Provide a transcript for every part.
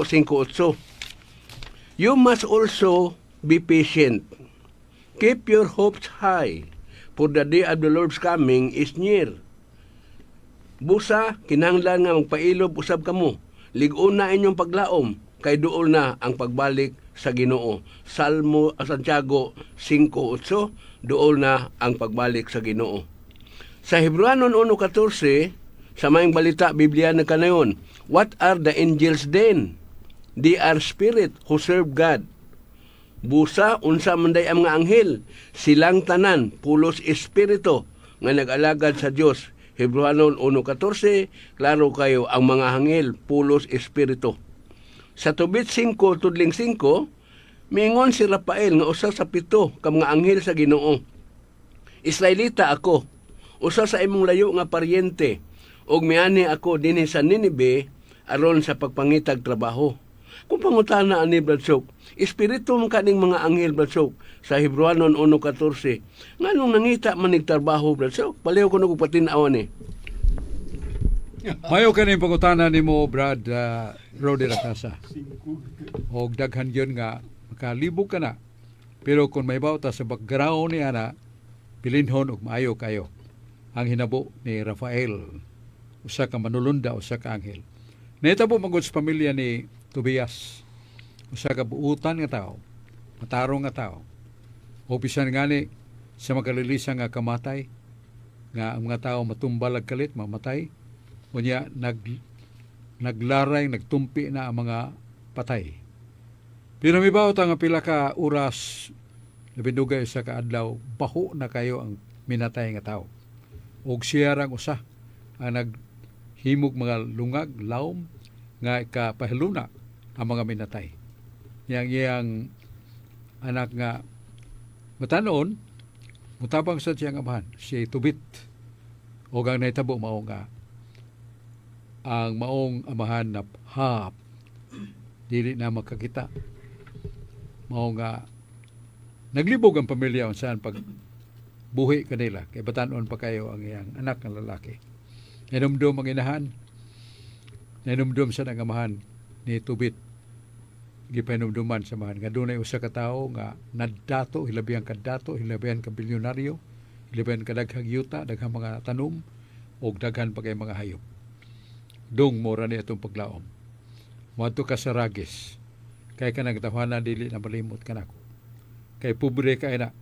5.8. You must also be patient. Keep your hopes high, for the day of the Lord's coming is near. Busa, kinahanglan nga magpailob usab kamo. Lig-on na inyong paglaom, kay duol na ang pagbalik sa Ginoo. Salmo Santiago 5.8, duol na ang pagbalik sa Ginoo. Sa Hebrewanon 1.14, sa Maayong Balita Biblia na kanayon, "What are the angels then? They are spirit who serve God." Busa, unsa man day ang mga anghel? Silang tanan, pulos espiritu nga nag-alagad sa Dios. Hebrewanon 1.14, klaro kayo ang mga anghel, pulos espiritu. Sa Tobit 5, tudling 5, mingon si Rafael nga usa sa pito ka mga anghel sa Ginoo. "Israelita ako, usa sa imong layo nga paryente, ug miani ako dinhi sa Ninive aron sa pagpangitag trabaho." Kung pangutana ani, Brad Sok, espiritu man kaning mga anghel, Brad Sok, sa Hebrewanon 1.14. Nganong nangita man nig trabaho, Brad Sok? Paliw ko nung patinaw ni. Mayo kaning pangutana nimo, Brad Rody Rakasa. Og daghan gyud nga makalibog ka na. Pero kung may ta sa background ni ana, bilinhon og maayo kayo ang hinabo ni Rafael, usa ka manulunda, usa ka anghel. Nahitabo magud sa pamilya ni Tobias, usa ka buutan nga tao, matarong nga tao. O bisan ngani sa makalilisa nga kamatay, nga ang mga tao matumbal ag kalit, mamatay, unya naglaray, nagtumpi na ang mga patay. Pero mibaw ta nga pila ka oras, labing dugay sa kaadlaw, baho na kayo ang minatay nga tao. Og siya rang usa ang naghimog mga lungag, lawom, nga ikapahiluna ang mga minatay. Yang iyang anak nga batanon, mutabang sa siyang amahan, si Tobit. O ang nahitabo mao nga ang maong amahan na hap dili na makakita. Mao nga naglibog ang pamilya unsaan pag buhi kanila kay batanon pa kayo ang iyang anak nga lalaki. Nahinumdum ang inahan, nahinumdum sa ang amahan ni Tobit. Gipahinumduman sa amahan nga dunay usa ka tawo nga nadato, hilabihan ka dato, hilabihan ka bilyonaryo, hilabihan ka daghang yuta, daghang mga tanom ug daghan pa kay mga hayop. Dong mora ni atong paglaom. Moadto ka sa Rages. Kay kanang tawhana dili na malimot kanako. Kay pobre kay na.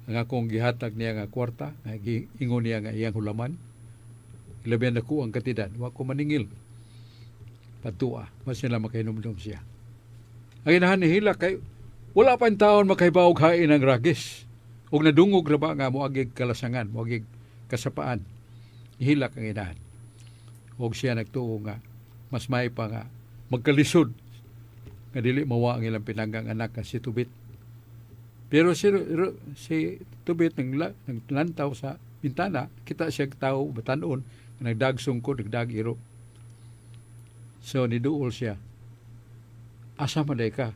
Ang akong gihatag niya nga kwarta, nga giingon niya nga iyang hulaman. Hilabihan dako ang kantidad, wa ko maningil. Padtua, mas sila makahinumdum siya. Ang inahan ni Hila kay wala pa taon makahibaw og hain ang Rages. Ug nadungog ra ba nga moagig kalasangan, moagig kasapaan. Hilak ang inahan. Og siya nagtuo nga mas may pa nga magkalisod nga dili mawa ang ilang pinanggang anak nga si Tobit. Pero si Tobit naglantaw sa bintana, kita siya tao batanon nagdag sungkod, nagdag iro. So niduol siya. "Asa man day ka?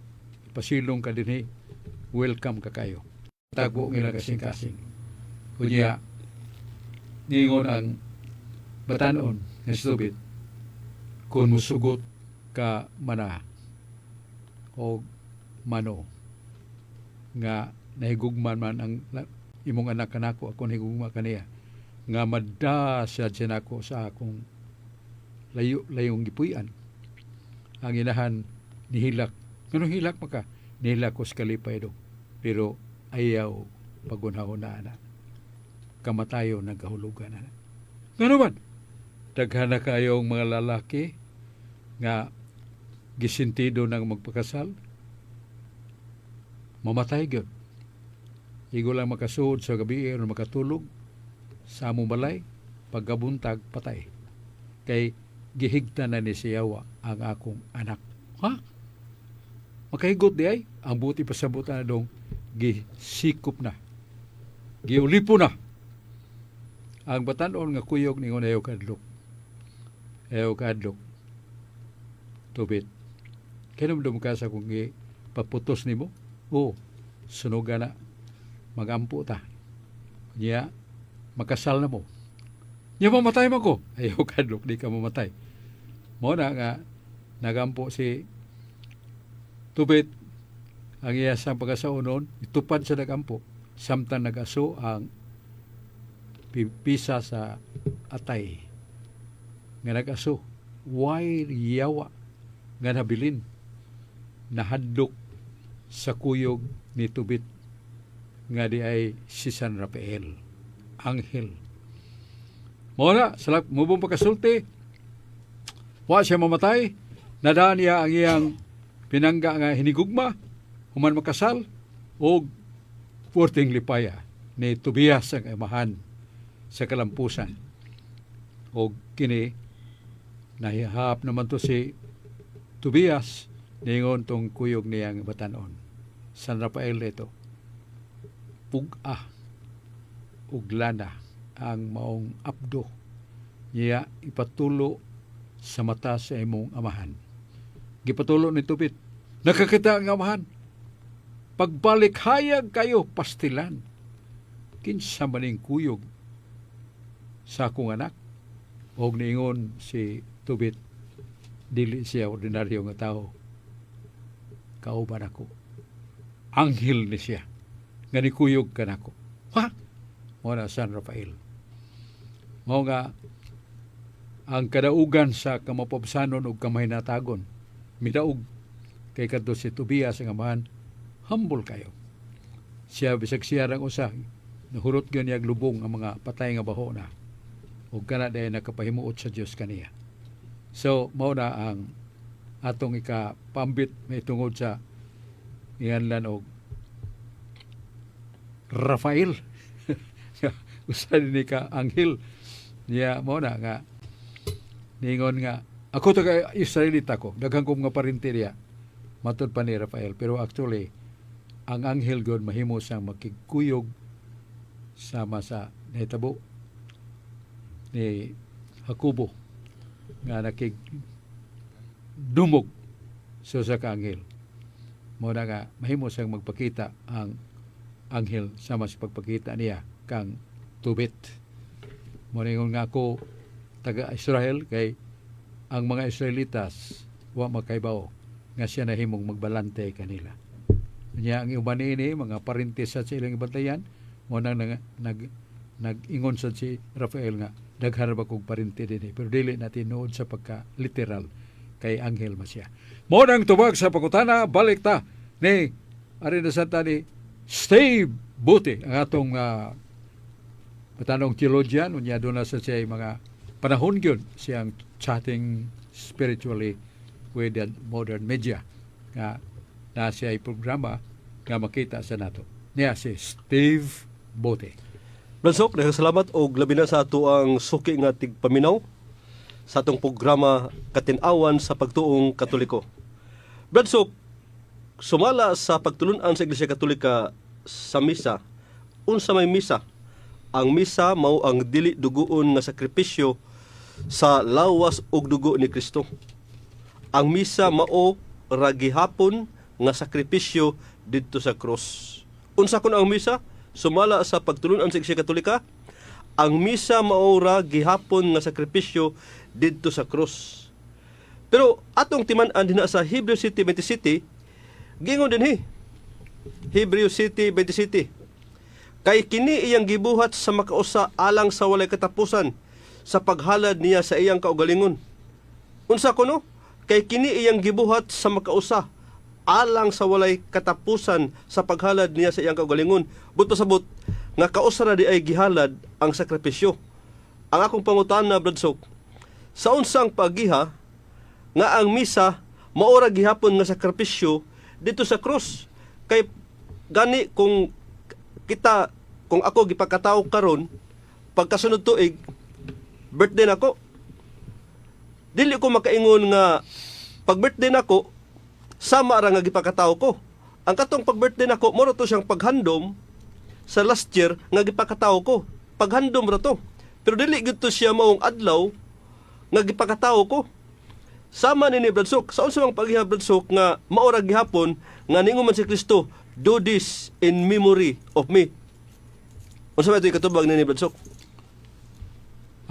Pasilong ka dinhi. Welcome ka kayo." Tago ang ilang kasing-kasing. Unya, ningon ang batanon nga si Tobit, "Kung musugot ka mana o mano nga nahigugman man ang imong anak kanako, ako nahigugma kaniya, nga madda siya siya nako sa akong layo layong gipuy-an." Ang inahan nihilak. "Nganong hilak man ka?" "Nihilak ko sa kalipay do." Pero ayaw pagunahon na ana. Kamatayo nagkahulugan na. Ngano man? Daghan na kayong mga lalaki nga gisintido ng magpakasal, mamatay gyud. Igo lang makasuod sa gabi o makatulog sa among balay, pagkabuntag patay. Kay gihigta na ni siyawa ang akong anak. Ha? Makahigot di ay, ang buti pasabot na dong, gisikop na. Giulipo na. Ang batanon nga kuyog ningon, "Ayaw kadlok. Ayaw kadlok. Tobit. Kinumdum ka sa kung paputos nimo? Oo, sunuga na. Magampo ta. Niya, makasal na mo. Niya, mamatay man ko." "Ayaw kadlok, di ka mamatay." Mo na nga, nagampo si Tubit, ang iya sa pagkasaunon, itupad sa nagampo, samtang nagaso ang pipisa sa atay nga nagaso, way yawa nga nabilin, nahadlok sa kuyog ni Tubit nga di ay si San Rafael, anghel. Mao na, sa mubong pagkasulti, wa siya mamatay, nadaan niya ang iyang pinangga nga hinigugma, human makasal, og puwerteng lipaya ni Tobias ang amahan sa kalampusan. Og kini, nahihap naman to si Tobias, ningon tong kuyog niyang batanon. San Rafael ito. Pug-a ug lana ang maong apdo niya ipatulo sa mata sa imong amahan. Gipatulo ni Tubit. Nakakita ang amahan. Pagbalik hayag kayo pastilan. Kinsa maning kuyog sa akong anak? Og niingon si Tubit, dili siya ordinaryo nga tao. Kauban ako. Anghel ni siya. Nga nikuyog kanako. Ha? Mao na San Rafael. Mao nga ang kadaugan sa kamapabsanon ug kamahinatagon midaog kay kadto si Tobias ang amahan, humble kayo. Siya bisag siya rang usa nahurot gyud niya lubong ang mga patay nga baho na ug kana dahil nakapahimuot sa Dios kaniya. So mao na ang atong ikapambit may tungod sa inganlan og Rafael. Usa ni ka anghel niya. Mao na nga ningon nga ako taga Israelita ko, daghan ko mga parinti diya, matud pa ni Rafael. Pero actually ang anghel gyud mahimo siyang makigkuyog sama sa nahitabo ni Jacobo nga nakig dumog sa usa ka anghel. Mao na nga mahimo siyang magpakita ang anghel sama sa pagpakita niya kang Tubit. Mao na nga ako taga Israel kay ang mga Israelitas wa makaibaw nga siya nahimong magbalante kanila. Nya ang uban niini mga parinti sa ilang ibantayan. Mo nang nag, nag nag-ingon sa si Rafael nga daghan ba kog parinti dinhi, pero dili na tinuod sa pagka literal kay anghel man siya. Mo nang tubag sa pangutana. Balik ta ni ari na sa ta ni Steve Buti, ang atong batanong theologian. Unya doon na sa siya mga panahon gyud siyang chatting spiritually with the modern media nga na siya ay programa nga makita sa nato niya si Steve Bote. Bransok, daghang salamat og labi na sa ato ang suki nga tigpaminaw sa atong programa Katin-awan sa Pagtuong Katoliko. Bradsok, sumala sa pagtulunan sa Iglesia Katolika sa misa, unsa may misa? Ang misa mao ang dili duguon nga sakripisyo sa lawas ug dugo ni Kristo. Ang misa mao ra gihapon nga sakripisyo didto sa krus. Unsa kun ang misa? Sumala sa pagtulunan sa Iglesia Katolika, ang misa mao ra gihapon nga sakripisyo didto sa krus. Pero atong timan-an dinha sa Hebreo 7:27, gingon dinhi. Hebreo 7:27. Kay kini iyang gibuhat sa makausa alang sa walay katapusan sa paghalad niya sa iyang kaugalingon. Unsa kuno? Kay kini iyang gibuhat sa makausa alang sa walay katapusan sa paghalad niya sa iyang kaugalingon. Buot pasabot nga kausa ra di ay gihalad ang sakripisyo. Ang akong pangutana, Bradsok, sa unsang pagiha nga ang misa maora gihapon nga sakripisyo dito sa krus? Kay gani kung kita, kung ako gipakatawo karon, pagkasunod tuig birthday nako, dili ko makaingon nga pag birthday nako sama ra nga gipakatawo ko. Ang katong pag birthday nako moro to siyang paghandom sa last year nga gipakatawo ko. Paghandom ra to, pero dili gid to siya maong adlaw nga gipakatawo ko. Sama ni Bradsok, sa unsa mang pagiha, Bradsok, nga maora gihapon nga ningon man si Kristo, "Do this in memory of me"? Unsa man ito'y katubag ni Bradsok?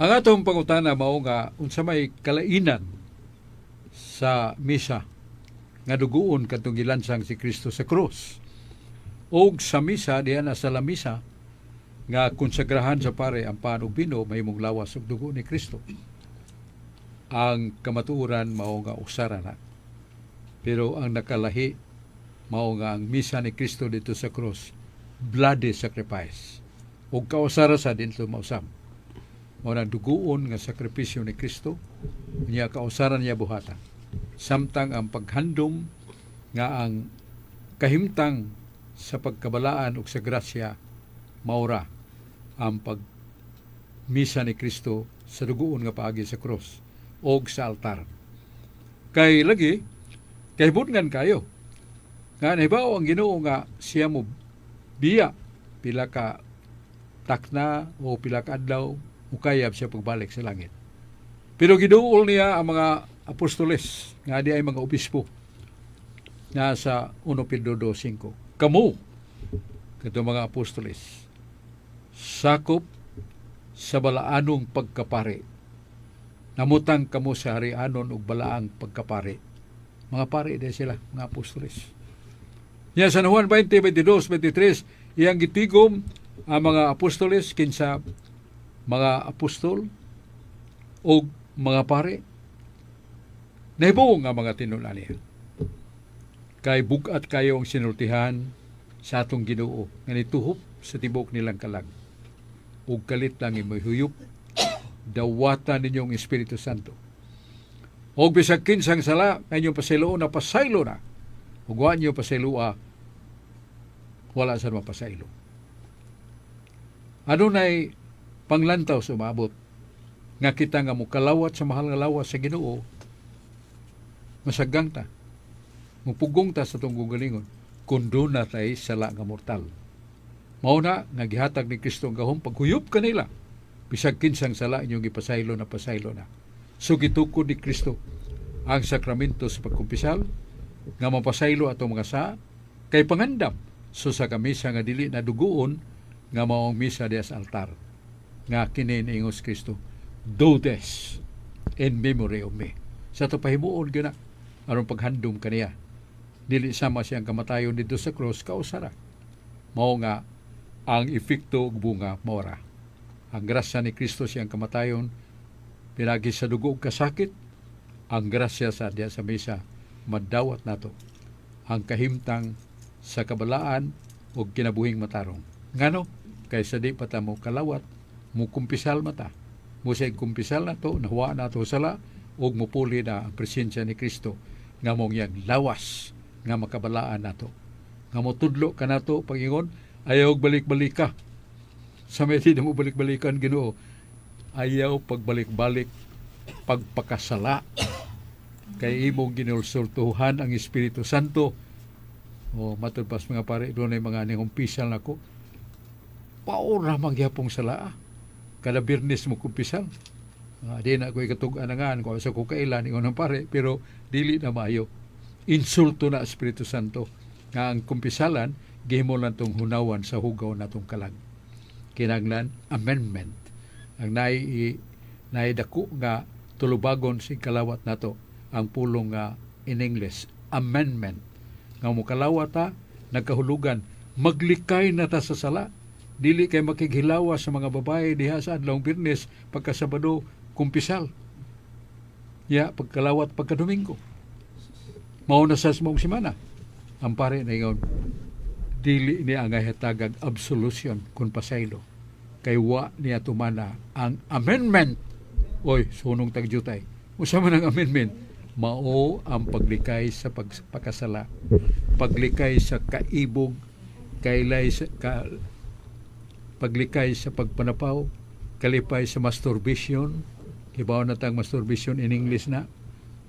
Ang atong pangutana mao nga unsa may kalainan sa misa. Nga duguon kadtong gilansang si Kristo sa krus. Og sa misa, diha na sa lamisa, nga konsagrahan sa pare ang pan ug bino, mahimong lawas ug dugo ni Kristo. Ang kamatuoran mao nga usara na. Pero ang nakalahi mao nga ang misa ni Kristo dito sa krus, bloody sacrifice. Ug kausara sa dinto mausab. Mao nang duguon nga sakripisyo ni Kristo, niya kausaran niya buhatan. Samtang ang paghandom nga ang kahimtang sa pagkabalaan ug sa grasya maura ang pag misa ni Kristo sa duguon nga paagi sa krus og sa altar. Kay lagi kahibutngan kayo nga nahibaw ang Ginoo nga siya mo biya pila ka takna o pila ka adlaw, mukayab siya pagbalik sa langit. Pero giduol niya ang mga apostoles nga di ay mga obispo nga sa 1 Pedro 2:5. Kamo kadto mga apostoles sakop sa balaanong pagkapari. Namutang kamo sa harianon ug balaang pagkapari. Mga pari di sila, mga apostoles. Nya sa Juan 20, 22, 23, iyang gitigom ang mga apostoles kinsa mga apostol o mga pare. Nahibuong nga mga tinun-an niya. Kay bug-at kayo ang sinultihan sa atong Ginoo nga nituhop sa tibok nilang kalag. Ug kalit lang imoy huyop, dawata ninyong Espiritu Santo. Og bisag kinsang sala nga inyong pasayloon na pasaylo na. Ug wa niyo pasayloa, wala sa mapasaylo. Adunay panglantaw sa umabot nga kita nga mukalawat sa mahal nga lawas sa Ginoo, masagang ta, mupugong ta sa atong kaugalingon kung duna tay sala nga mortal. Mao na nga gihatag ni Kristo ang gahom paghuyop kanila, bisag kinsang sala inyong gipasaylo na, pasaylo na. So gitukod ni Kristo ang sakramento sa pagkumpisal nga mapasaylo atong mga saa kay pangandam so sa kamisa nga dili na duguon nga maong misa diya sa altar nga kini niingos Kristo, "Do this in memory of me." Sa ato pahimuon gyud na aron paghandom kaniya, dili sama siyang kamatayon dito sa cross, kausara. Mao nga ang epekto ug bunga maora ang grasya ni Kristo, siyang kamatayon pinagi sa dugo ug kasakit. Ang grasya sa diya sa misa madawat nato ang kahimtang sa kabalaan ug kinabuhing matarong. Ngano kay sa di pa ta mo kalawat, mo kumpisal mata mo sa kumpisal nato, nahuwa nato sala ug mupuli na ang presensya ni Kristo nga mong iyang lawas nga makabalaan nato nga motudlo kanato pagingon, "Ayaw balik-balik ka." Sa may di na mo balik-balikan, Ginoo? Ayaw pagbalik-balik pagpakasala kay imong ginulsultuhan ang Espiritu Santo. O matud pas mga pare, doon ay mga ningumpisal nako, paura mangyapong sala. Kada Biyernes mo kumpisal. Di na ko ikatug-an kung sa ko kailan ingon ng pare, pero dili na maayo, insulto na Espiritu Santo nga ang kumpisalan gihimo lang tong hunawan sa hugaw natong kalag. Kinahanglan amendment ang naay naay dako nga tulubagon sa kalawat nato, ang pulong nga in English amendment nga mokalawat ta nagkahulugan maglikay na ta sa sala, dili kay makighilawa sa mga babae diha sa adlawng Biyernes, pagka Sabado kumpisal ya, pagkalawat pagka Domingo, mao na sa maong semana. Ang pare na ingon, dili niya ang hatagag absolution kung pasaylo kay wa niya tumana ang amendment. Oy, sunong tagjutay, usa man ang amendment? Mao ang paglikay sa pagpakasala, paglikay sa kaibog, kailay sa ka, paglikay sa pagpanapaw, kalipay sa masturbation. Hibaw na tang masturbation in English na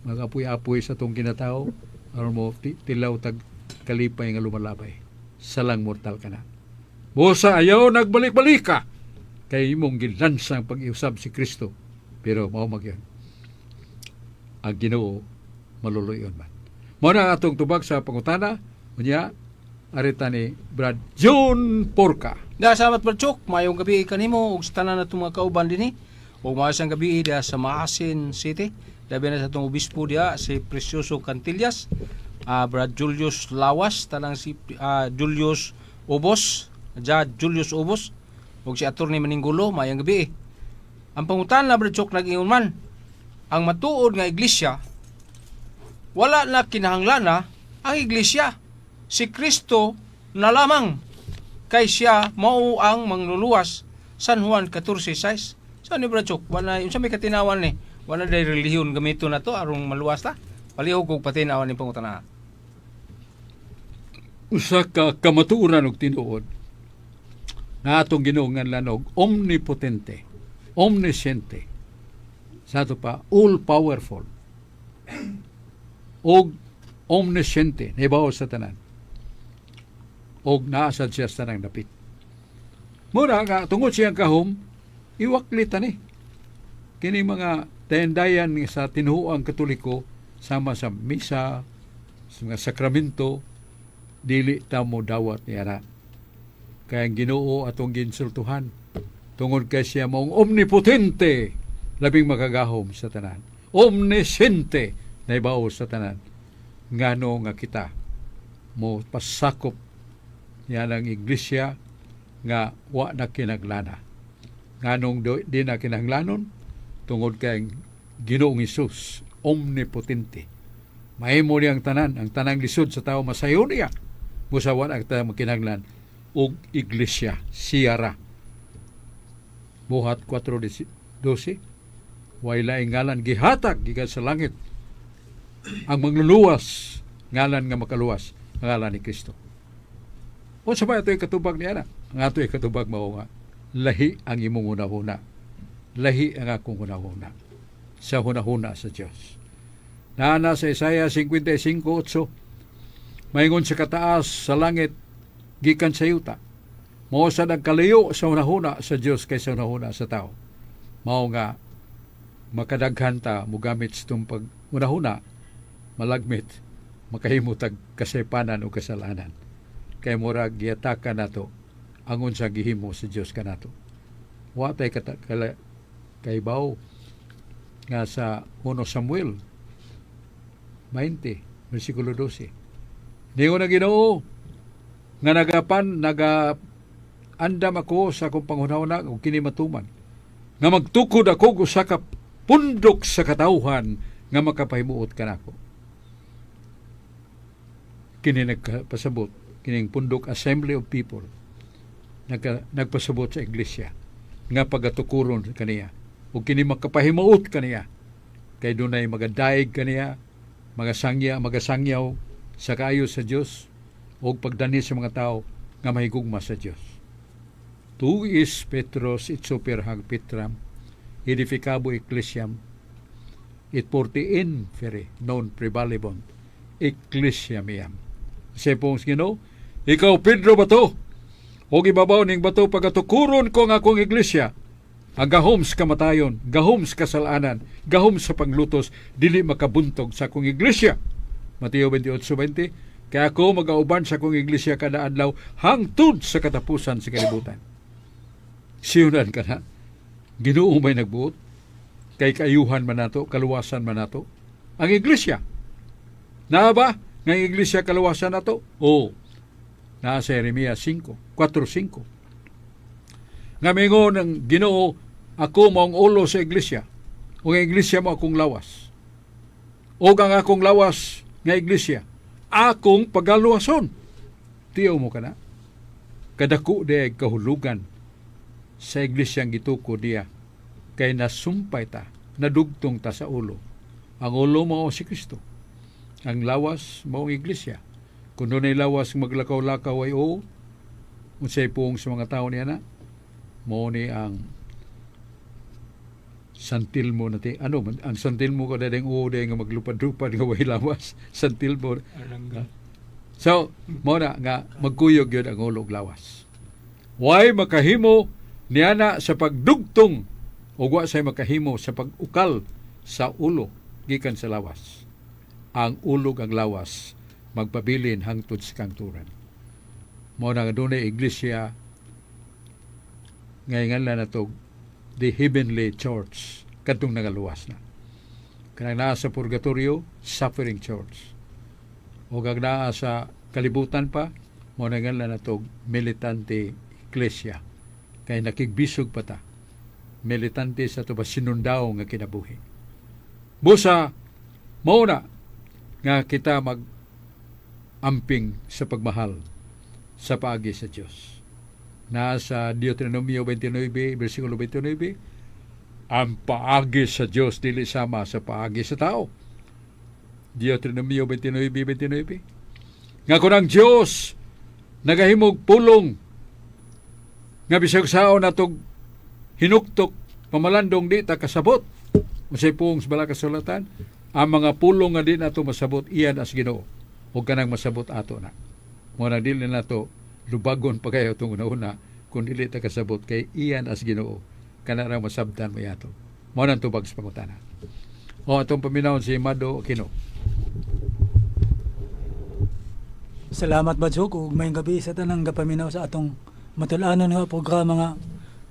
mga apoy-apoy sa tong kinatao aron mo tilaw tag kalipay nga lumalabay. Salang mortal ka na. Busa ayaw nagbalik-balik ka kay imong gilansang pag-iusab si Kristo. Pero mao magyun. Ang Ginoo maluluyon man. Mao na atong tubag sa pangutana. Unya, arita ni Brad John Porca. Da, salamat, Brad Chok. Maayong gabi kanimo ug sa tanan natong mga kauban dinhi. Ug maayong gabi diha sa Maasin City. Labi na sa atong obispo diha, si Precioso Cantillas. Brad Julius Lawas, tanang si Julius Ubos, Jad Julius Ubos ug si Attorney Maninggulo, maayong gabi. Ang pangutana, Brad Chok, nag-ingon man ang matuod nga iglesia, wala na kinahanglana ang iglesia, si Kristo na lamang kay siya mao ang mangluluwas, San Juan 14:6. Sa ni Brad Chok, wala unsa may katinawan ni, wala day relihiyon gamito na to aron maluwas ta? Palihog og patinawan ni pangutana. Usa ka kamatuoran og tinuod na atong Ginoo nganlan og omnipotente, omnisciente, sa ato pa all powerful og omnisciente, nahibaw sa tanan og naa sad siya sa tanang dapit. Mura nga tungod siyang kahom, iwakli tani kini mga dayan sa tinuoang Katoliko, sama sa misa, sa mga sakramento, dili ta mo dawat niya. Kaya ang Ginoo atong ginsultuhan tungod kay siya maong omnipotente, labing makagahom sa tanan, omnisciente, naibaw sa tanan. Ngano nga kita mo pasakop niya ang iglesia nga wa na kinaglana? Nganong di na kinahanglanon? Tungod kay ang Ginoong Hesus omnipotente, mahimo niya ang tanan, ang tanang lisod sa tao masayo niya. Busa wa na ta makinahanglan og iglesia, siya ra. Buhat 4:12, way laing ngalan gihatag gikan sa langit ang mangluluwas, ngalan nga makaluwas, ang ngalan ni Kristo. Unsa ba ito'y katubag niya na? Ang ato'y katubag mao nga lahi ang imong hunahuna, lahi ang akong hunahuna sa hunahuna sa Dios. Naa sa Isaiah 55:8, maingon sa kataas sa langit gikan sa yuta. Mao sad ang kalayo sa hunahuna sa Dios kaysa hunahuna sa tao. Mao nga makadaghan ta mogamit sa itong paghunahuna, malagmit, makahimo tag kasaypanan o kasalanan. Kay murag giyataka nato ang unsa gihimo sa Dios kanato. Wa tay kaibaw nga sa 1 Samuel 20 versikulo 12. Niingon ang Ginoo nga nagapan naga andam ako sa akong panghunahuna ug kini matuman nga magtukod ako og usa ka pundok sa katawhan nga makapahimuot kanako. Kini nagpasabot kining pundok, assembly of people, nagpasabot sa iglesia nga pagatukuron kaniya ug kini makapahimuot kaniya kay dunay magadaig kaniya, mga sangya, magasangyaw sa kaayo sa Dios ug pagdani sa mga tao nga mahigugma sa Dios. Tu es Petrus et super hanc petram edificabo ecclesiam et portae inferni non praevalebunt ecclesiam meam. Sa pong Ginoo, ikaw Pedro, bato, ug ibabaw ning bato pagatukuron ko ang akong iglesia. Ang gahom sa kamatayon, gahom sa kasalanan, gahom sa panglutos, dili makabuntog sa akong iglesia. Mateo 28:20, kaya ako magauban sa akong iglesia kada adlaw hangtod sa katapusan sa kalibutan. Siyunan ka na. Ginoo may nagbuot. Kay kaayuhan man nato, kaluwasan man nato ang iglesia. Naa ba nga ang iglesia kaluwasan nato? Oo. Naa sa Jeremias 5, 4:5. Nga mingon ng Ginoo, ako maong ulo sa iglesia, ug ang iglesia mo akong lawas. Ug ang akong lawas nga iglesia, akong pagaluwason. Tiyaw mo kana. Kadako di kahulugan sa iglesia ang gitukod niya kay nasumpay ta, nadugtong ta sa ulo. Ang ulo mao si Kristo. Ang lawas mao ang iglesia. Kung dunay lawas maglakaw-lakaw ay oo, unsay puong sa mga tao niya na, mao ni ang santilmo na ti ano man ang santilmo ko dadeng oo nga maglupad-lupad nga way lawas, santilmo. So mao na nga magkuyog yun ang ulo ug lawas. Way makahimo niana sa pagdugtong ug wa say makahimo sa pag-ukal sa ulo gikan sa lawas. Ang ulo ug ang lawas magpabilin hangtod sa kangturan. Mao na nga dunay iglesia nga inganlan nato the heavenly church, kadtong nagaluwas na. Kanang naa sa purgatorio, suffering church. O kag naa sa kalibutan pa, mao na nga natog militante iglesia. Kay nakigbisog pa ta. Militante sa ato ba sinundaw nga kinabuhi. Busa, mao na nga kita mag amping sa pagmahal sa paagi sa Dios. Na sa Deuteronomio 29, versikulo 29, ang paagi sa Dios dili sama sa paagi sa tao. Deuteronomio 29, 29. Nga kung ang Dios nagahimog pulong nga bisag saon natog hinuktok pamalandong di ta kasabot, unsay pulong sa Balaang Kasulatan, ang mga pulong nga di nato masabot, iyan as Ginoo ug kanang masabot ato na. Mo na dili nato lubagon pa kayo itong una-una kung dili ta kasabot kay iyan as Ginoo, kana ra masabtan mo yato. Mo nang tubag sa pangutana. O atong paminawon si Mado Aquino. Salamat, Badsok, ug maayong gabi sa tanang gapaminaw sa atong matul-anon nga programa nga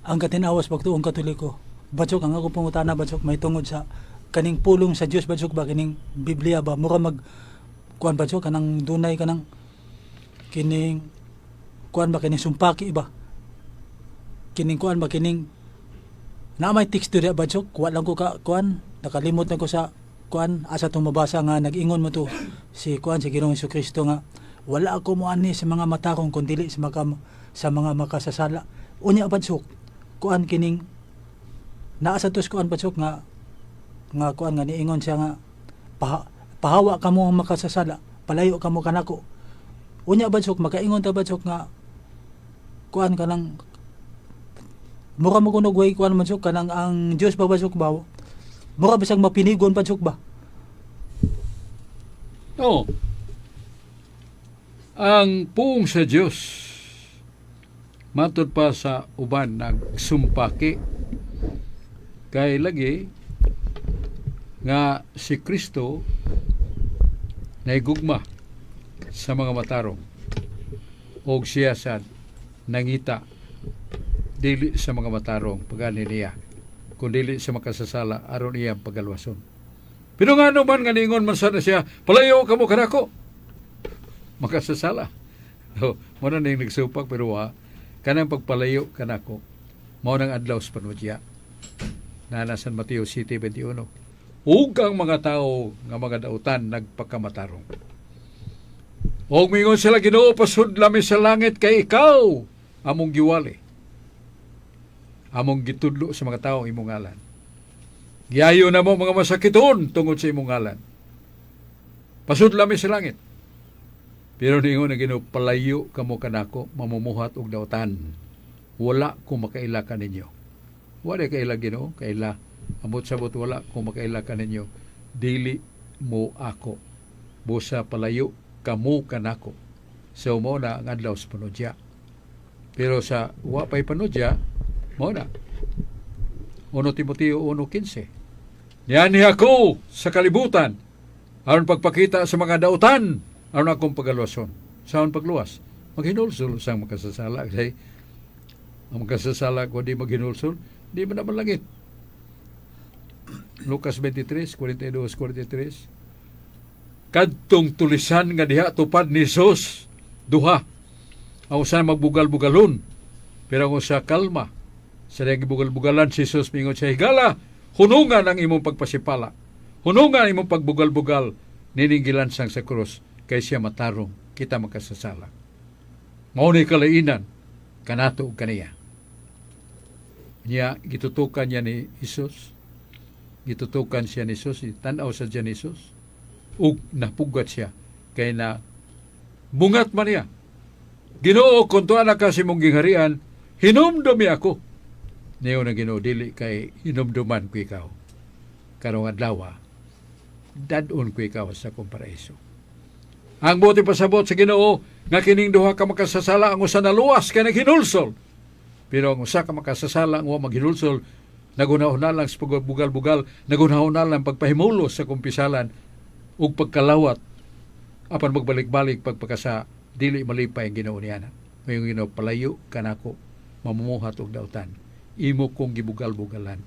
Ang Katinawas Pagtuong Katoliko. Badsok, ang ako pangutana, Badsok, may tungod sa kaning pulong sa Dios, Badsok ba, kining Biblia ba, mura mag kuan, Badsok, kanang dunay kanang kining kuan ba, kining sumpaki ba, kining kuan ba, kining na may teksto diya, Badsok, wa lang ko ka kuan, nakalimot na ko sa kuan asa tong mabasa nga nag-ingon mo to si kuan, si Ginoong Kristo nga wala ako moani sa mga matarong kun dili sa mga makasasala. Unya, Badsok, kuan kining naa sa tos kuan, Badsok, nga nga kuan nga niingon siya nga pahawa kamo ang makasasala, palayo kamo kanako. Unya, Badsok, makaingon ta, Badsok, nga kuan kanang mura mo kuno way kuan man sok, kanang ang Dios ba, Badsok ba, mura bisag mapinigon, Badsok ba? No. Ang puong sa Dios matud pa sa uban nagsumpaki kay lagi nga si Kristo naigugma sa mga matarong og siya sad nangita dili sa mga matarong pagani niya kun dili sa makasasala aron iyang pagalwason. Pero ngano man nga ningon man sana siya, "Palayo kamo kanako, makasasala"? Oh, mo na ning nagsupak, pero wa kanang pagpalayo kanako mao nang adlaw sa panudya na San Mateo 7:21 ug ang mga tao nga mga dautan nagpakamatarong. Og mingon sila, "Ginoo, pasudla mi sa langit kay ikaw among giwali. Among gitudlo sa mga tao ang imong ngalan. Giayo na mo mga masakiton tungod sa imong ngalan. Pasudla mi sa langit." Pero ningon ang Ginoo, "Palayo kamo kanako, mamumuhat og dautan. Wala ko makaila kaninyo." Wala kaila Ginoo, kaila. Amot sabot wala ko makaila kaninyo. Dili mo ako. Busa palayo kamo kanako. So mo na ang adlaw sa panudya. Pero sa wa pay panudya, mo na. 1 Timoteo 1:15. Niani ako sa kalibutan aron pagpakita sa mga dautan aron akong pagalwason. Saon pagluwas? Maghinulsol sang makasasala. Kasi ang makasasala ko di maghinulsol, di man naman langit. Lucas 23, 42, 43. Kadtong tulisan nga diha tupad ni Jesus, duha. Ang usa magbugal-bugalon, pero ang usa kalma. Sa gibugal-bugalan si Jesus, mingon siya, "Higala, hunungan ang imong pagpasipala. Hunungan ang imong pagbugal-bugal nining gilansang sa krus kay siya matarong, kita makasasala." Mao ni kalainan kanato ug kaniya. Niya gitutukan niya ni Jesus. Gitutukan siya ni Jesus, tan-aw sa siya ni Jesus. Ug napugat siya kay na bungat man niya. "Ginoo, kung tuwa na ka sa imong gingharian, hinumdumi ako." Niyo na Ginoo, "Dili kay hinumduman ko ikaw. Karong adlaw, dad-on ko ikaw sa akong paraiso." Ang buot pasabot sa Ginoo nga kining duha ka makasasala, ang usa naluwas kay naghinulsol. Pero ang usa ka makasasala ang wa maghinulsol, nagunahuna lang sa pagbugal-bugal, nagunahuna lang pagpahimulos sa kumpisalan ug pagkalawat apan magbalik-balik pagpakasa, dili malipay ang Ginoo niya. Maayong Ginoo, "Palayo kanako, mamumuhat og dautan. Imo kong gibugal-bugalan."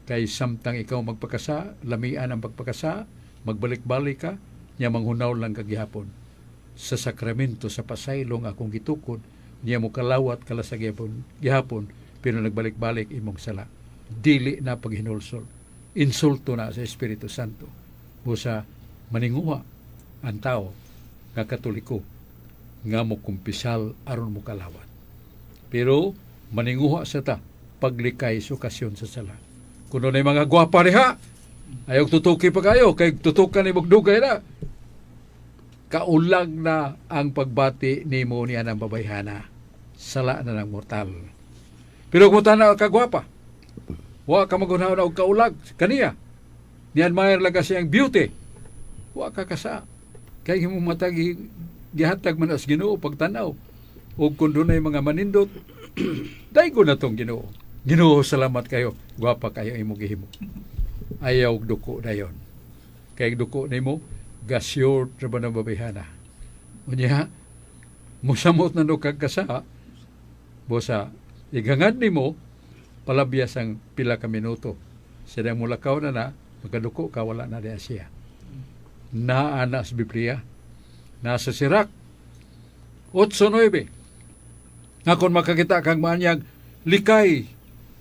Kay samtang ikaw magpakasa, lamian ang pagpakasa, magbalik-balik ka, Nya manghunaw lang kagihapon sa sakramento sa pasaylong akong gitukod, niya mo kalawat kala sa gihapon, gihapon, pero nagbalik-balik imong sala. Dili na paghinulsol. Insulto na sa Espiritu Santo. Busa maninguha ang tao nga Katoliko nga mo kumpisal aron mo kalawat. Pero maninguha sa ta paglikay sa okasyon sa sala. Kuno na mga gwapa diha, ayaw tutuki pa kayo, kay tutukan ni dugay na. Kaulag na ang pagbati nimo niya ng babayhana. Sala na ng mortal. Pero kung tanaw ka gwapa, wa ka magunhaw na og kaulag kaniya. Ni-admire lang kasi ang beauty. Wa ka kasa. Kay imong mata gihatag man as Ginoo pagtanaw. Ug kung dunay mga manindot, daygo na tong Ginoo. Ginoo, salamat kayo. Gwapa kayo imo gihimo. Ayaw og duko dayon. Kay duko nimo, gasyort ra ba ng babayhana. Unya, musamot na no kag kasa, bosa, igangad nimo, palabyas ang pila ka minuto. Sila mulakaw na na, magkaduko ka, wala na diya siya. Naa na sa Biblia, nasa Sirak, 8:9. Nga kung makakita kang maanyag, likay.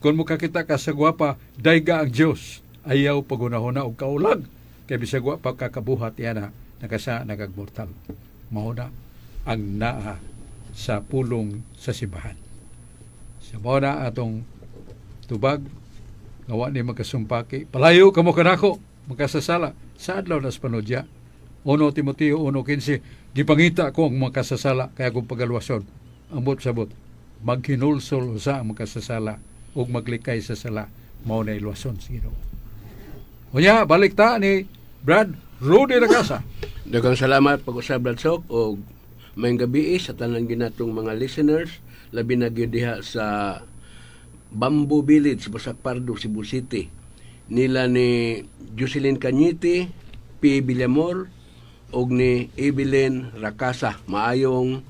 Kung makakita ka sa gwapa, dayga ang Diyos. Ayaw pagunahona og kaulag. Kay bisag wa pa kakabuhat yana, nakasa nagagmortal. Mao na ang naa sa pulong sa simbahan. Sa mao na atong tubag, nga wa ni magkasumpaki. Palayo kamo kanako, makasasala. Sa adlaw nas panudya. 1 Timoteo 1:15, gipangita ko ang makasasala kaya akong pagalwason. Ambot sabot, maghinulsol sa ang makasasala ug maglikay sa sala, mao na iluwason sa Ginoo. Unya, balik ta ni Brad Rudy Ragasa. Daghang salamat pag-usab, Brad Sok, og maayong gabi sa tanan ginatong mga listeners, labi na gyud diha sa Bamboo Village, Basak Pardo, Cebu City. Nila ni Jocelyn Cañete, P. Villamor ug ni Evelyn Rakasa. Maayong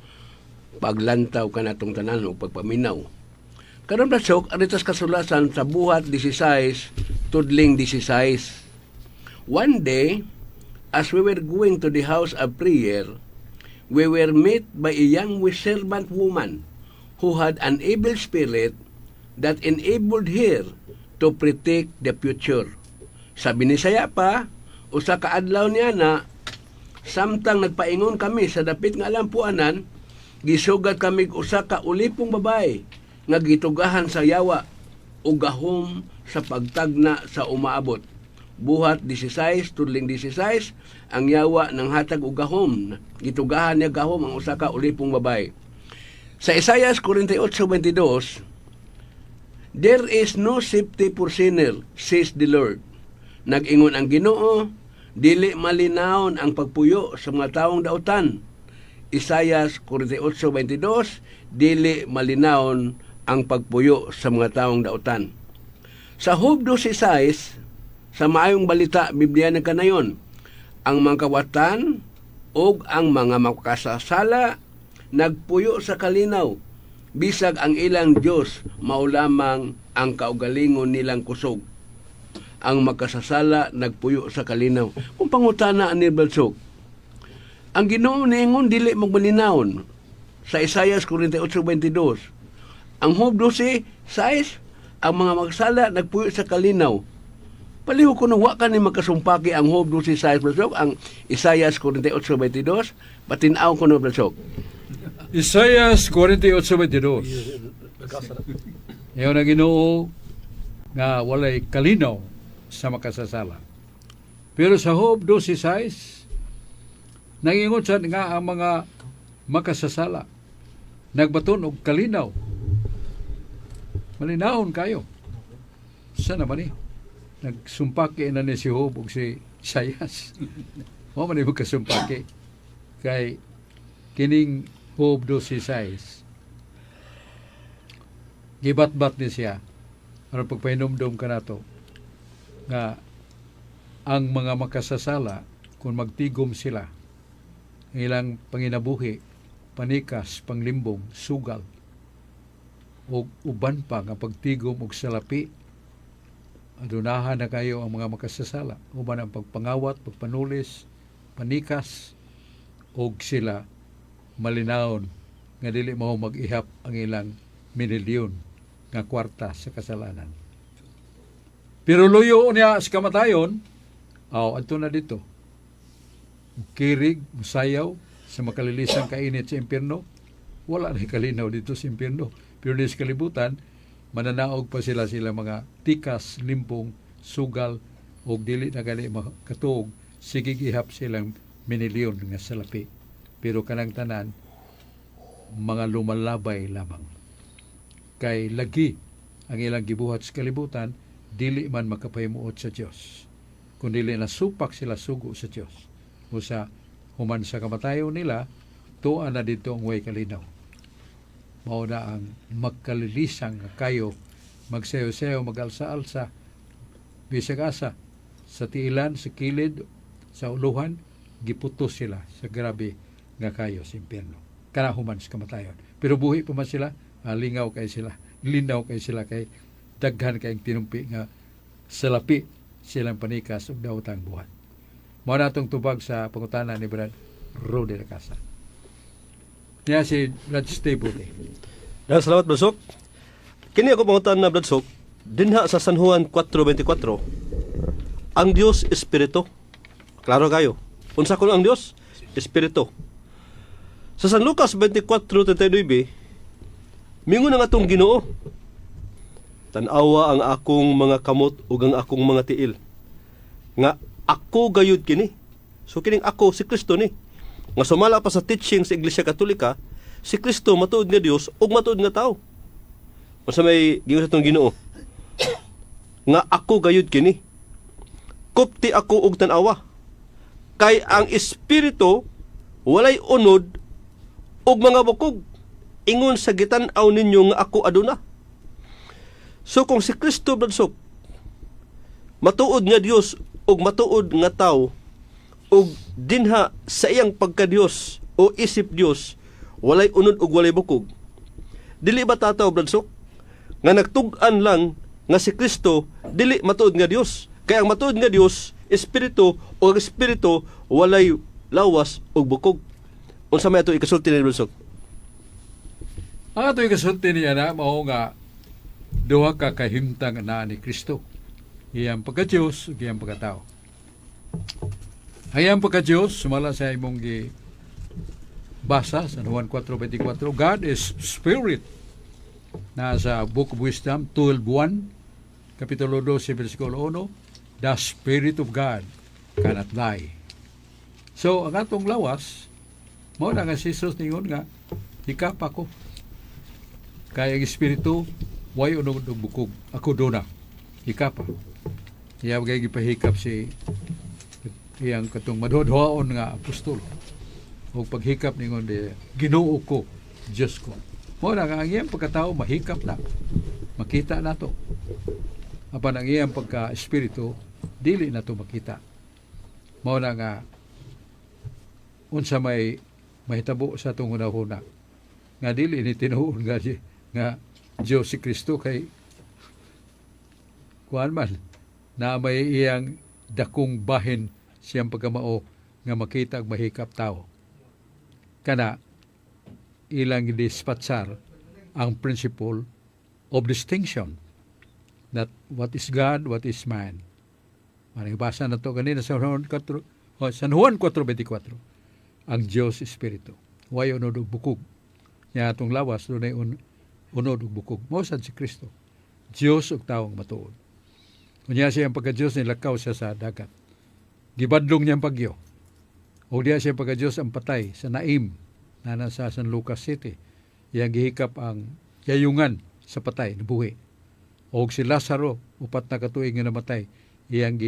paglantaw kanatong tanan ug pagpaminaw. Karon, Brad Sok, aritas kasulasan sa Buhat 16 tudling 16. One day, as we were going to the house of prayer, we were met by a young servant woman who had an evil spirit that enabled her to predict the future. Sa Binisaya pa, usa ka adlaw niya na, samtang nagpaingon kami sa dapit nga alampuanan, gisugat kami usa ka ulipong babae nga gitugahan sa yawa ug gahom sa pagtagna sa umaabot. Buhat 16, tudling 16, ang yawa ng hatag og gahom. Gitugahan niya gahom ang usa ka ulipong babae. Sa Isaiah 48:22, "There is no safety for sinner, says the Lord." Nag-ingon ang Ginoo, dili malinawon ang pagpuyo sa mga taong dautan. Isaiah 48:22, dili malinawon ang pagpuyo sa mga taong dautan. Sa Job 12:6, sa Maayong Balita Biblia ng Kanayon, ang mga kawatan ug ang mga makasasala nagpuyo sa kalinaw, bisag ang ilang Dios mao lamang ang kaugalingon nilang kusog. Ang makasasala nagpuyo sa kalinaw. Kung pangutana ni Balsok, ang Ginoo niingon dili magmalinawon sa Isaiah 48:22. Ang Job 12:6, ang mga magsala nagpuyo sa kalinaw. Palihog ko wa ka ni makasumpaki ang Job 12:6, Balsok, ang Isaiah 48:22, patinaw ko no, Balsok. Isaiah 48:22. Ingon ang Ginoo nga walay kalinaw sa makasasala. Pero sa Job 12:6, nangingon sad nga ang mga makasasala nagbaton og kalinaw. Malinawon kayo. Sa naman ni? Nagsumpaki na ni si Job ug si Isaias. Wa man ni magkasumpaki. Kay kining Job 12:6, gibatbat ni siya aron pagpahinumdum ka nato nga ang mga makasasala, kung magtigom sila ang ilang panginabuhi, panikas, panglimbong, sugal o uban pa nga pagtigom og salapi, adunahan na kayo ang mga makasasala uban ang pagpangawat, pagpanulis. panikas og sila malinawon nga dili mao mag-ihap ang ilang minilyon nga kwarta sa kasalanan. Pero luyo niya sa kamatayon, aw, adto na dito. Kirig, musayaw, sa makalilisang kainit sa impyerno, wala na kalinaw dito sa impyerno. Pero di sa kalibutan, mananaog pa sila sila mga tikas, limpong, sugal, o dili na gali makatuog, sige gihap silang minilyon nga salapi. Pero kanang tanan, mga lumalabay lamang. Kay lagi ang ilang gibuhat sa kalibutan, dili man makapahimuot sa Dios. Kung dili na supak sila sugo sa Dios. O sa human sa kamatayon nila, tuwa na dito ang way kalinaw. Mao na ang magkalilisang nga kayo, magsayo-sayo, magalsa-alsa, bisag asa, sa tiilan, sa kilid, sa uluhan, giputos sila sa grabe nga kayo sa impyerno. Kana human sa kamatayon. Pero buhi pa man sila, lingaw kay sila, linaw kay sila kay daghan kay tinumpi nga salapi silang panikas ug daotang buhat. Mao na atong tubag sa pangutana ni Brad Rody Lacasa. Niya si Brad Steve Buti. Daghang salamat, Brad Sok. Kini ako pangutan na, Brad Sok, dinha sa San Juan 4:24, ang Dios espiritu. Klaro kayo. Unsa kuno ang Dios? Espiritu. Sa San Lucas 24:39, mingon ang atong Ginoo, "Tan-awa ang akong mga kamot ug ang akong mga tiil. Nga ako gayud kini." So kining ako si Kristo ni. Nga sumala pa sa teaching sa Iglesia Katolika, si Kristo matuod nga Dios ug matuod nga tao. Unsa may giingon sa atong Ginoo? "Nga ako gayud kini. Kupti ako og tan-awa. Kay ang espiritu walay unod ug mga bukog. Ingon sa gitan-aw ninyo nga ako aduna." So kung si Kristo, Brad Sok, matuod nga Dios ug matuod nga tao ug dinha sa iyang pagka-Dios o isip Dios walay unod ug walay bukog. Dili ba tataw, Brad Sok, nga nagtug-an lang nga si Kristo dili matuod nga Dios? Kay ang matuod nga Dios espiritu o ang espiritu walay lawas ug bukog. Unsa may ato ikasulti ni Brad Sok? Ang ato ikasulti niya na mao nga duha ka kahimtang na ni Kristo. Iyang pagka-Diyos ug iyang pagkatao. Ang iyang pagka-Diyos, sumala sa imong gi basa sa Juan 4:24, God is Spirit. Nasa Book of Wisdom 12:1, Kapitulo 12, versikulo 1, "The Spirit of God cannot lie." So, ang atong lawas, mao na nga si Jesus ningon nga, "Hikap ako. Kay ang espiritu, way unod og bukog. Ako duna. Hikapa." Iya kay gipahikap si iyang katong madhodhoon nga apostol. O paghikap ningon di, "Ginoo ko, Diyos ko." Mao na nga ang iyang pagkatao mahikap na. Makita na to. Apan ang iyang pagka-espiritu, dili na to makita. Mao na nga unsa may mahitabo sa atong hunahuna nga dili ni tinuod nga Diyos si Kristo kay kuan man na may iyang dakong bahin siyang pagkamao nga makita ug mahikap tao. Kana ilang dispatsar ang principle of distinction that what is God, what is man. Maring basa na to kanina sa Juan 4, oh, San Juan 4:24. Ang Diyos Espiritu. Way unod og bukog. Nya atong lawas dunay unod og bukog. Mao sad si Kristo. Diyos ug tawo ang matuod. Unya siya ang pagka-Diyos, nilakaw siya sa dagat. Gibadlong niya ang bagyo. O diya siya pagka-Diyos ang patay sa Naim na nasa San Lucas City. Iyang gihikap ang yayungan sa patay, nabuhi. O si Lazaro, 4 na katuig nga namatay, iyang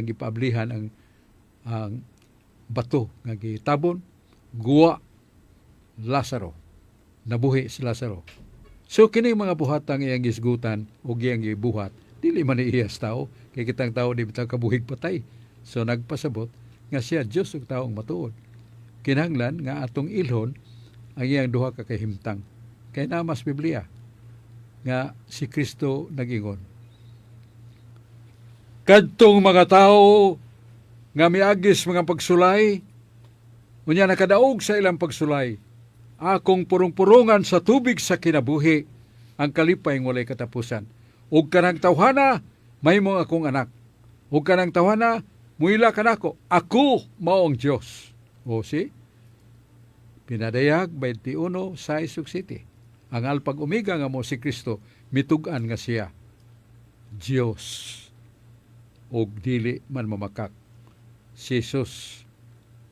gipaablihan ang bato nga gitabon, "Guwa, Lazaro." Nabuhi si Lazaro. So kini mga buhatang iyang gisgutan o iyang gibuhat, dili man ni iyas tao, kay kitang tao di bitang kabuhig patay. So nagpasabot nga siya Dios ug taong matuod. Kinahanglan nga atong ilhon ang iyang duha ka kahimtang. Kay naa mas Biblia nga si Kristo nag-ingon. Kadtong mga tao Nga miagis mga pagsulay, unya nakadaog sa ilang pagsulay. Akong purong-purungan sa tubig sa kinabuhi, ang kalipay ng walay katapusan. Ug kanang tawhana, mahimong akong anak. Ug kanang tawhana, muila kanako. Ako mao ang Dios. O si? Pinadayag 21 sa City. Ang alpha ug omega nga mo si Kristo, mitug-an nga siya. Dios og dili man mamakak. Si Jesus,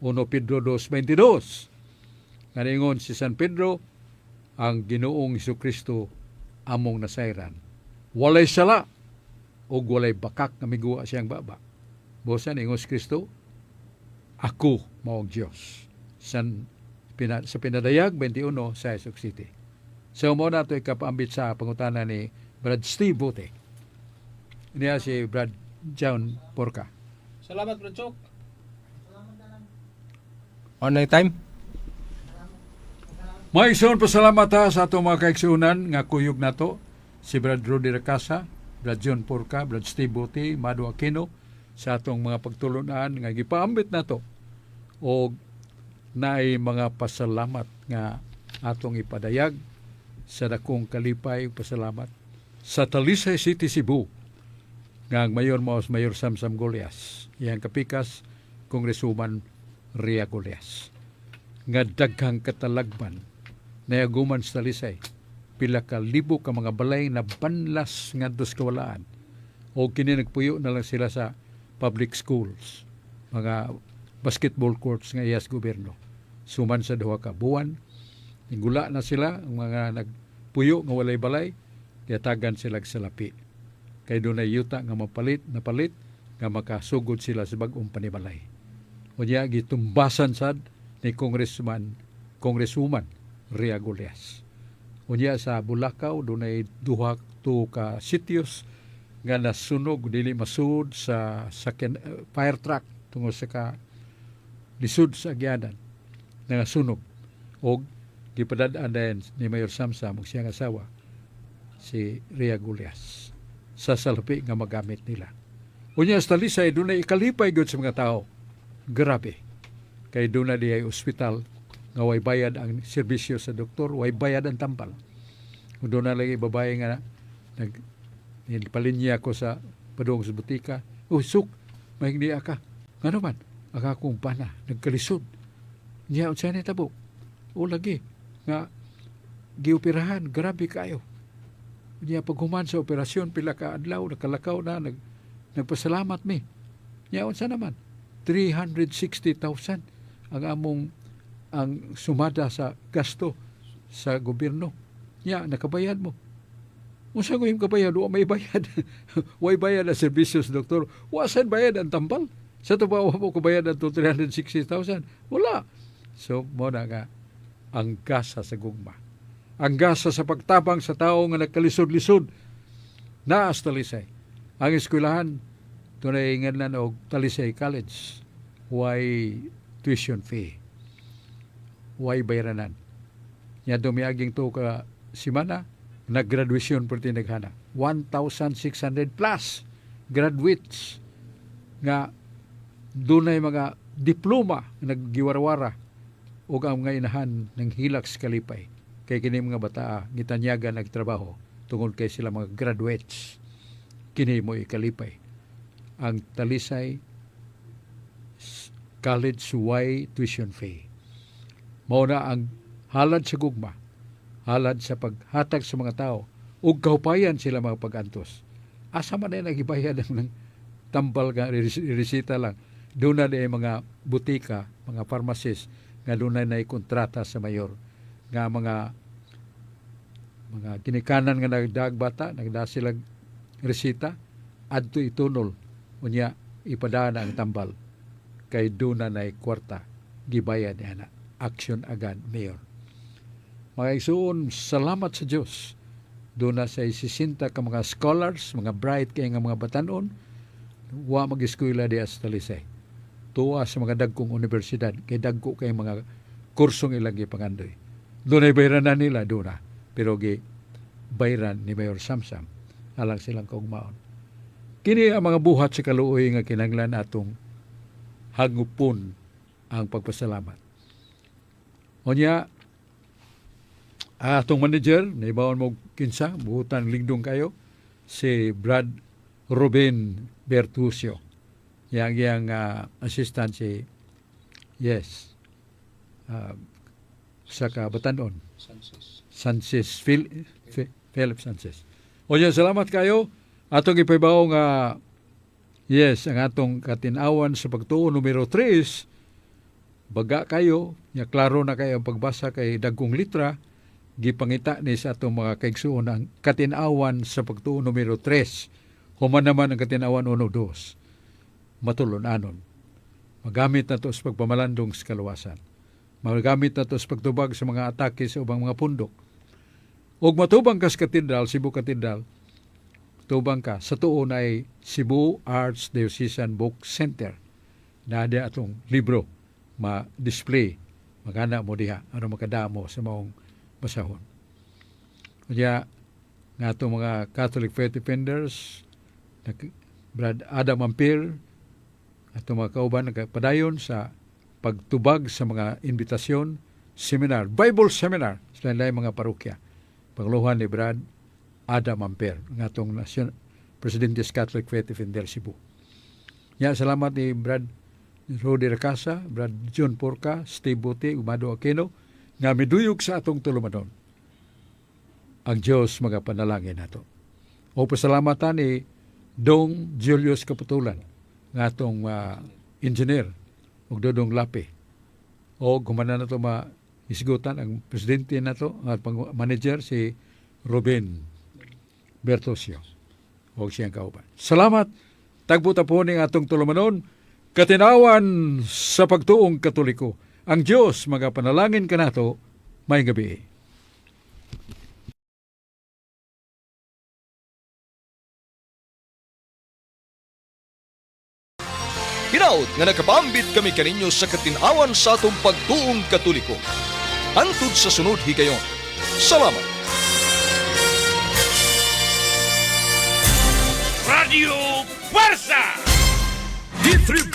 1 Pedro 2:22. Nga ningon si San Pedro, ang Ginoong Kristo among nasayran. Walay sala ug walay bakak nga miguwa siyang baba. Bosan ingon si Kristo, ako mao ang Dios. Sa Pinadayag 21 sa City. So mo na ito ikapaambit sa pangutana ni Brad Steve Bote. Niya si Brad John Porca. Salamat, Brad Chok. On na time? Mga igsoon, pasalamat ha sa atong mga kaigsuonan nga kuyog nato, si Brad Rudy Racasa, Brad John Porca, Brad Steve Bote, Mado Aquino, sa atong mga pagtulunan nga gipaambit nato og naay mga pasalamat nga atong ipadayag sa dakong kalipay ug pasalamat sa Talisay City, Cebu, nga ang mayor mao si Mayor Samsam Golias, iyang kapikas Congresswoman Ria Golias, nga daghang katalagman nayaguman sa Talisay. Pila ka libo ka mga balay na banlas ngadto sa kawalaan o kini nagpuyo na lang sila sa public schools, mga basketball courts nga iyas gobyerno. Suman sa 2 ka buwan, nigula na sila. Ang mga nagpuyo nga walay balay, gihatagan sila og salapi kay dunay yuta nga mapalit napalit nga makasugod sila sa bag-ong panimalay. Unya gitumbasan sad ni Congresswoman Ria Golias. Unya sa Bulacau, dunay duha to ka sitios nga nasunog, dili masud sa sakyan, fire truck tungod sa ka lisod sa agyanan, nangasunog og gipadad-an dayon ni Mayor Samsam ug siyang asawa si Ria Golias sa salapi nga magamit nila. Unya sa Talisay, dunay ikalipay gyud sa mga tao. Grabe. Kay doon na diay ospital nga way bayad ang serbisyo sa doktor, way bayad ang tambal. Kung doon na lagi babae nga nag palinya ko sa padung sa butika, "Oh, suk, mahignia ka." "Ngano man?" "Ang akong bana, nagkalisod." "Niya, unsa ni tabo?" "O lagi, nga gioperahan, grabe kayo. Niya paghuman sa operasyon, pila ka adlaw, nakalakaw na, nagpasalamat mi." "Niya, unsa naman?" "360,000 ang among ang sumada sa gasto sa gobyerno." "Niya, nakabayad mo?" "Unsa ko yung kabayad? Wa may bayad. Way bayad ang serbisyo sa doktor. Wa sad bayad ang tambal. Sa to ba wa mo kabayad ang 360,000? Wala." So, mo na nga ang gasa sa gugma. Ang gasa sa pagtabang sa tao nga nagkalisod-lisod naa sa Talisay. Ang eskwelahan, dunay nganlan og Talisay College. Way tuition fee. Way bayranan. Nya dumiaging 2 ka simana, naggraduation por tinaghana. 1,600 plus graduates nga dunay mga diploma nga naggiwarwara ug ang mga inahan ng hilak sa kalipay kay kini mga bataa gitanyagan nagtrabaho tungod kay sila mga graduates. Kini mo ikalipay ang Talisay College, way tuition fee. Mao na ang halad sa gugma, halad sa paghatag sa mga tao ug kahupayan sila mga pag-antos. Asa man ay nagibayad ang ng tambal nga resita lang? Doon na di mga butika, mga pharmacist nga doon na kontrata sa mayor nga mga ginikanan nga nagdag bata, nagda sila resita adto itunol, unya ipadana ang tambal kay doon na nay kwarta, gibayad niya na. Action agad, Mayor. Mga igsuon, salamat sa Dios. Doon na sa 60 ka mga scholars, mga bright kay nga mga batanon, wa mag-eskwela diya sa Talisay. Tuwa sa mga dagkong universidad, kay dagko kay mga kursong ilang gipangandoy. Doon ay bayran na nila, doon na. Pero gi bayran ni Mayor Samsam alang silang kaugmaon. Kini ang mga buhat sa kaluoy nga kinanglan atong Hangupon ang pagpasalamat. Unya, atong manager, nahibaw-an mo kinsa, buhutan lingdong kayo, si Brad Ruben Bertucio. Yang yang assistant si, yes, sa Kabatanon. Sanchez. Sanchez, Philip Sanchez. O yan, salamat kayo. Atong ipahibaw nga, yes, ang atong katinawan sa pagtuo numero 3, baga kayo, nya klaro na kayo ang pagbasa kay dagkong litra, gipangita ni sa atong mga kaigsuon ang katinawan sa pagtuo numero 3. Human naman ang katinawan 1, 2. Matulon-anon. Magamit na to sa pagpamalandong sa kaluwasan. Magamit na to sa pagtubag sa mga atake sa ubang mga pundok. Ug matubang ka sa katedral, Cebu Cathedral, tubang ka sa tuon ay Cebu Archdiocesan Book Center. Naa atong libro ma-display. Magana mo diha ano makadamo sa maong basahon. Kaya nga atong mga Catholic Faith Defenders, Brad Adam Ampir, atong mga kauban nagpadayon sa pagtubag sa mga imbitasyon, seminar, Bible seminar sa lain mga parokya. Panguluhan ni Brad Adam Amper, ng atong Presidente sa Catholic Faith Defender Cebu. Ya, salamat ni Brad Rody Racasa, Brad John Porca, Steve Buti, Umado Aquino, nga miduyog sa atong tulumanon. Ang Diyos mga panalangin nato. O pasalamatan ni Dong Julius Kaputulan, nga atong engineer, ug Dodong Lapi. O gumana na to ma isgutan ang presidente nato, ang manager si Ruben Bertosio. O siyang kauban. Salamat. Tagbo ta po ning atong tulumanon. Katinawan sa pagtuong Katoliko. Ang Diyos mga panalangin kanato maayong gabii. Hinaut nga nakapambit kami kaninyo sa katinawan sa atong pagtuong Katoliko. Hangtod sa sunod higayon. Salamat. Radio Fuerza! D3